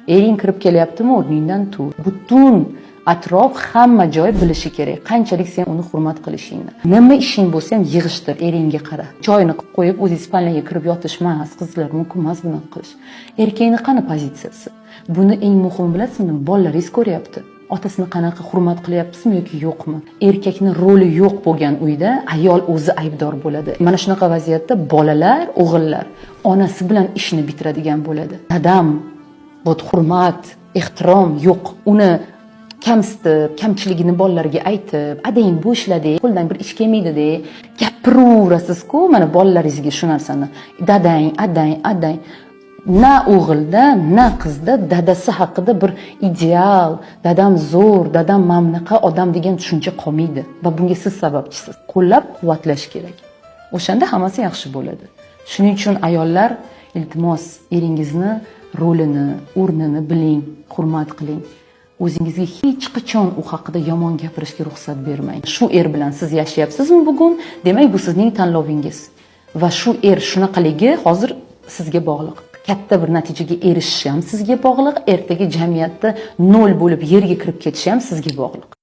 Ering kirib kelyaptimi, o'rningdan tur. Butun atrof, hamma joy bilishi kerak, qanchalik sen uni hurmat qilishingni. Nima ishing bo'lsa ham, yig'ishtir, eringga qara. Choyini qilib qo'yib, o'zingiz спальня ga kirib yotish emas, qizlar, mumkin emas bunaqa qilish. Erkakni qani pozitsiyasi? Buni eng muhimi, bilasizmi, bolalaringiz ko'ryapti, otasini qanaqa hurmat qilyapsizmi yoki yo'qmi. Erkakni roli yo'q bo'lgan uyda ayol o'zi aybdor bo'ladi. Mana shunaqa vaziyatda bolalar, o'g'illar onasi bilan ishni bitiradigan bo'ladi. Dadam, вот, hurmat, ehtirom yo'q. Uni kamsitib, kamchiligini bolalarga aytib, "Adang bo'shladi, qo'ldan bir ish kelmaydi", de gapiraverasiz-ku. Mana bolalaringizga shu narsani, dadang, adang, adang. Na o'g'ilda, na qizda dadasi haqida bir ideal, dadam zo'r, dadam mana bunaqa odam degan tushuncha qolmaydi va bunga siz sababchisiz. Qo'llab quvvatlash kerak, o'shanda hammasi yaxshi bo'ladi. Shuning uchun, ayollar, iltimos, eringizni rolini, o'rnini biling, hurmat qiling. O'zingizga hech qachon u haqida yomon gapirishga ruxsat bermang. Shu er bilan siz yashayapsizmi bugun, demak, bu sizning tanlovingiz va shu er shunaqaligi hozir sizga bog'liq. Katta bir natijaga erishishi ham sizga bog'liq, ertaga jamiyatda nol bo'lib yerga kirib ketishi ham sizga bog'liq.